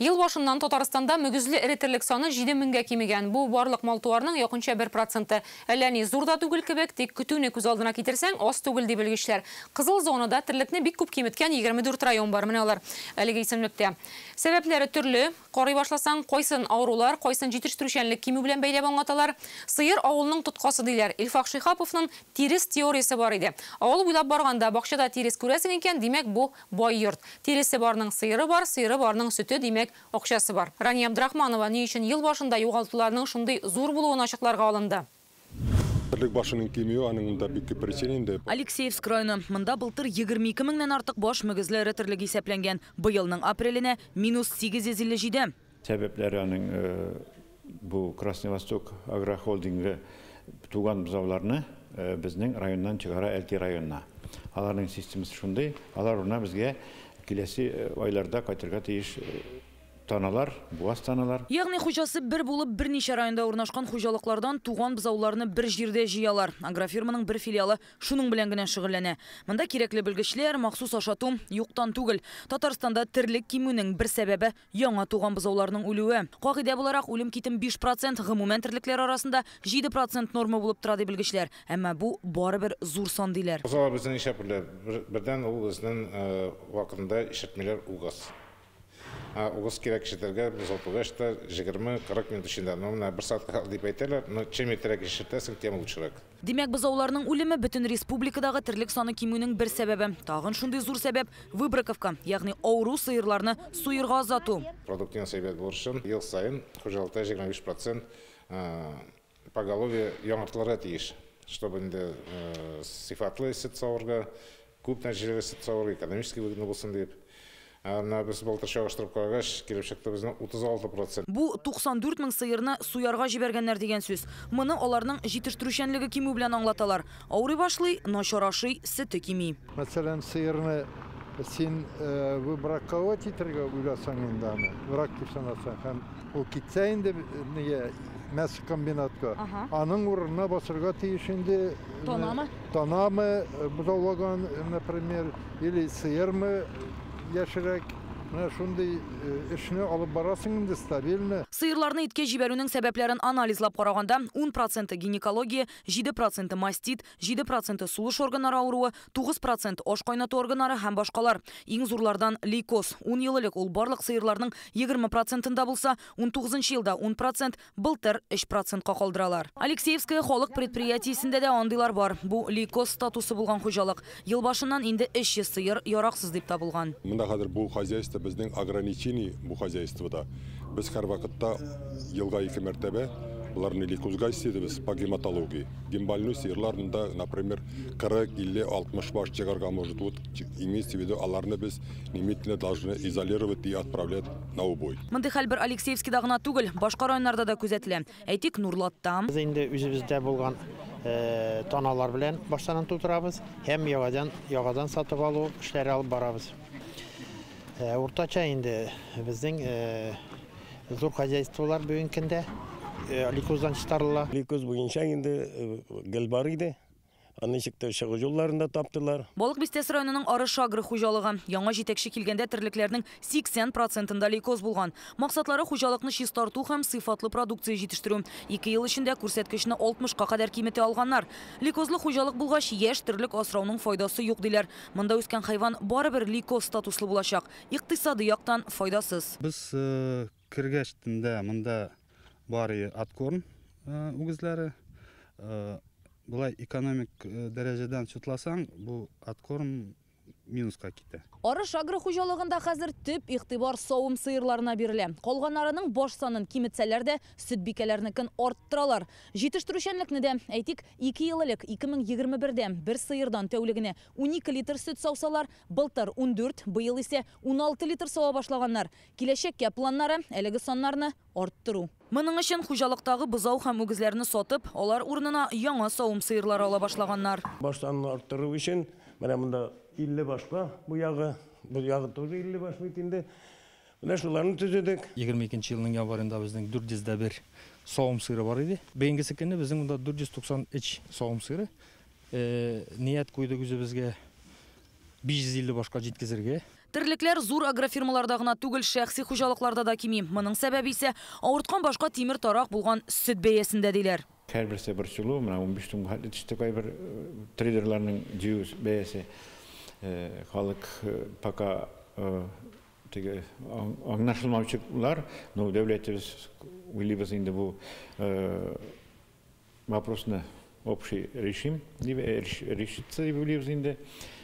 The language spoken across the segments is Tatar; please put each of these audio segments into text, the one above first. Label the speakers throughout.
Speaker 1: Ел башыннан Татарстанда мөгезле эре терлек саны 7 меңгә кимегән. Бу барлык мал-туарның якынча 1 проценты. Әллә ни зур да түгел кебек, тик көтүне күз алдына китерсәң, аз түгел, ди белгечләр. Кызыл зонада терлекне бик күп киметкән 24 район бар. Менә алар әлеге исемлектә. Сәбәпләре төрле. Карый башласаң, кайсын авырулар, кайсын җитештерүчәнлек кимү белән бәйләп аңлаталар. Сыер авылның тоткасы диләр. Илфак Шиһаповның тирес теориясе бар иде. Авыл буйлап барганда бакчада тирес күрәсең икән, димәк, бу бай йорт. Тиресе барның сыеры бар, сыеры барның сөте, димәк, акчасы бар. Рания Абдрахманова ни өчен ел башында югалтуларның шундый зур булуын ачыкларга алынды.
Speaker 2: Терлек башының кимүе, аның да бик күп причина инде.
Speaker 3: Алексеевск районы. Монда былтыр 22 меңнән артык баш мөгезле эре терлек исәпләнгән. Быелның апреленә минус 857.
Speaker 4: Сәбәпләре аның бу Красный Восток агрохолдингы туган бозауларны безнең районнан чыгара Әлки районына. Аларның системасы шундый, алар урынына безгә киләсе айларда кайтырга тиеш таналар, буаз таналар.
Speaker 3: Ягъни хуҗасы бер булып берничә районда урнашкан хуҗалыклардан туган бозауларны бер җирдә җыялар. Агрофирманың бер филиалы шуның белән генә шөгыльләнә. Монда кирәкле белгечләр, махсус ашату юктан түгел. Татарстанда терлек кимүнең бер сәбәбе яңа туган бозауларның үлүе. Кагыйдә буларак, үлем китем 5%, гомумән терлекләр арасында 7% норма булып тора, ди белгечләр. Әмма бу барыбер зур сан, диләр.
Speaker 5: Бозаулар безнең нишләп үлә? Бердән, ул безнең вакытында ишетмиләр угыз. Угыз кирәк ишетергә, бозау тугач та 20-40 минут эчендә. Ну, менә бер сәгать дип әйтәләр, но чем иртәрәк ишетәсең, тем лучшерак.
Speaker 3: Димәк, бозауларның үлеме бөтен республикадагы терлек саны кимүнең бер сәбәбе. Тагын шундый зур сәбәп выбраковка, ягъни авыру сыерларны суерга озату.
Speaker 5: Продуктивность әйбәт булыр өчен ел саен хуҗалыкта 25% поголовье яңартылырга тиеш, чтобы инде сыйфатлы сөт савырга, күп нәтиҗәле сөт савырга, экономически выгодно булсын дип. Менә без былтыр чагыштырып карагач, килеп чыкты безнең 36%.
Speaker 3: Бу 94 мең сыерны суярга җибәргәннәр дигән сүз. Моны аларның җитештерүчәнлеге кимү белән аңлаталар. Авырый башлый, начар ашый, сөте кими.
Speaker 6: Мәсәлән, сыерны син выбраковать итәргә уйласаң инде аны, брак дип санасаң, һәм ул китсә инде нигә мясокомбинатка, аның урынына басырга тиеш инде.
Speaker 3: Танамы?
Speaker 6: Танамы бозаулаган, например, или сыермы яшьрәк. Менә шундый эшне алып барасың инде стабильно.
Speaker 3: Сыерларны иткә җибәрүнең сәбәпләрен анализлап караганда, 10% гинекология, 7% мастит, 7% сулыш органнары авыруы, 9% аш кайнату органнары һәм башкалар. Иң зурлардан лейкоз. 10 ел элек ул барлык сыерларның 20%-ында булса, 19 елда 10%, былтыр 3%-ка калдыралар. Алексеевское халык предприятиесендә дә андыйлар бар. Бу лейкоз статусы булган хуҗалык. Ел башыннан инде 300 сыер яраксыз дип табылган.
Speaker 2: Монда хәзер бу хозяйство безнең ограничений бу хозяйствода. Без һәрвакытта елга ике мәртәбә боларны лейкозга эшлибез по гематологии. Гембольной сыерлар монда, например, 40, 50, 60 баш чыгарга может. Вот имеется в виду, аларны без немедленно должны изолировать и отправлять на убой.
Speaker 3: Мондый хәл бер Алексеевскида гына түгел, башка районнарда да күзәтелә. Әйтик, Нурлатта.
Speaker 7: Без инде үзебездә булган таналар белән баштанын тутырабыз һәм яңадан сатып алу эшләре алып барабыз. Уртача инде безнең зур хозяйстволар бүгенге көндә лейкоздан чыгарыла.
Speaker 8: Лейкоз буенча инде гел бар иде. Аны ничек тә чыгу юлларын да таптылар.
Speaker 3: Балык Бистәсе районының Арыш агро хуҗалыгы. Яңа җитәкче килгәндә терлекләрнең 80%-ында лейкоз булган. Максатлары хуҗалыкны чистарту һәм сыйфатлы продукция җитештерү. 2 ел эчендә күрсәткечне 60-ка кадәр киметә алганнар. Лейкозлы хуҗалык булгач, яшь терлек асрауның файдасы юк, диләр. Монда үскән хайван барыбер лейкоз статуслы булачак. Икътисади яктан файдасыз.
Speaker 9: Без кергәч тендә монда бары откорм үгезләре. Былай экономик дәрәҗәдән чутласаң, бу откорм минуска китә.
Speaker 3: Арыш агро хуҗалыгында хәзер төп игътибар савым сыерларына бирелә. Калганнарының баш санын киметсәләр дә, сөт бикәләрнекен арттыралар. Җитештерүчәнлекне дә, әйтик, 2 ел элек 2021дә бер сыердан тәүлегенә 12 литр сөт саусалар, былтыр 14, быел исә 16 литр сава башлаганнар. Киләчәккә планнары әлеге саннарны арттыру. Моның өчен хуҗалыктагы бозау һәм үгезләрне сатып, алар урынына яңа савым сыерлары ала башлаганнар.
Speaker 8: Баш санын арттыру өчен менә монда 50 башка бу ягы, бу ягы тоже 50 баш бит инде. Менә шуларны төзедек.
Speaker 10: 22 елның январында безнең 401 савым сыеры бар иде. Бүгенге көнне безнең монда 493 савым сыеры. Ният куйдык үзебезгә 550 башка җиткезергә.
Speaker 3: Терлекләр зур агрофирмаларда гына түгел, шәхси хуҗалыкларда да кими. Моның сәбәбе исә авырткан башка тимер тарак булган сөт бәясендә, диләр.
Speaker 4: Һәрберсе борчылу, менә 15 сумга хәтле төште кайбер трейдерларның җыю бәясе. Халык пока теге аңлашылмаучылар, но дәүләтебез уйлыйбыз инде бу вопросны общий решим, дип решится дип уйлыйбыз инде.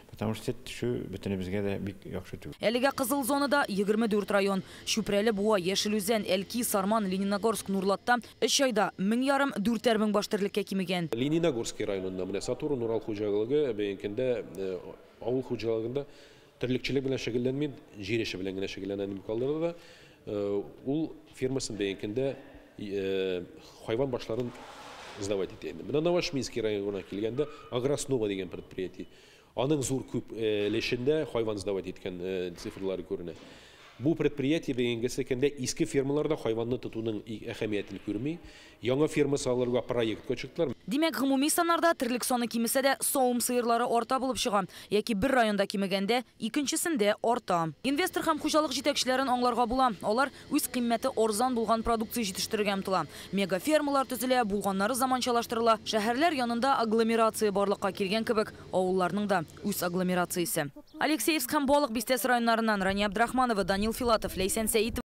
Speaker 4: Потому что сөт төшү бөтенебезгә дә бик яхшы түгел.
Speaker 3: Әлегә кызыл зонада 24 район. Чүпрәле, Буа, Яшел Үзән, Әлки, Сарман, Лениногорск, Нурлатта 3 айда 1500 4,5 мең баш терлеккә кимегән.
Speaker 11: Лениногорский районында менә Сатурн Урал хуҗалыгы бүгенге көндә авыл хуҗалыгында терлекчелек белән шөгыльләнми, җир эше белән генә шөгыльләнә дип калдырды да. Ул фирмасын бүгенге көндә хайван башларын сдавать итә инде. Менә Новошминский районына килгәндә Агроснова дигән предприятие. Аның зур күп өлешендә хайван сдавать иткән цифрлары күренә. Бу предприятие бүгенгесе көндә иске фермаларда хайванны тотуның әһәмиятен күрми. Яңа ферма салырга проектка чыктылар.
Speaker 3: Димәк, гомуми саннарда терлек саны кимесә дә, савым сыерлары арта булып чыга. Яки бер районда кимегәндә, икенчесендә арта. Инвестор һәм хуҗалык җитәкчеләрен аңларга була. Алар үз кыйммәте арзан булган продукция җитештерергә омтыла. Мегафермалар төзелә, булганнары заманчалаштырыла. Шәһәрләр янында агломерация барлыкка килгән кебек, авылларның да үз агломерациясе. Алексеевск һәм Балык Бистәсе районнарыннан Рания Абдрахманова, Данил Филатов, Ләйсән Сәитова.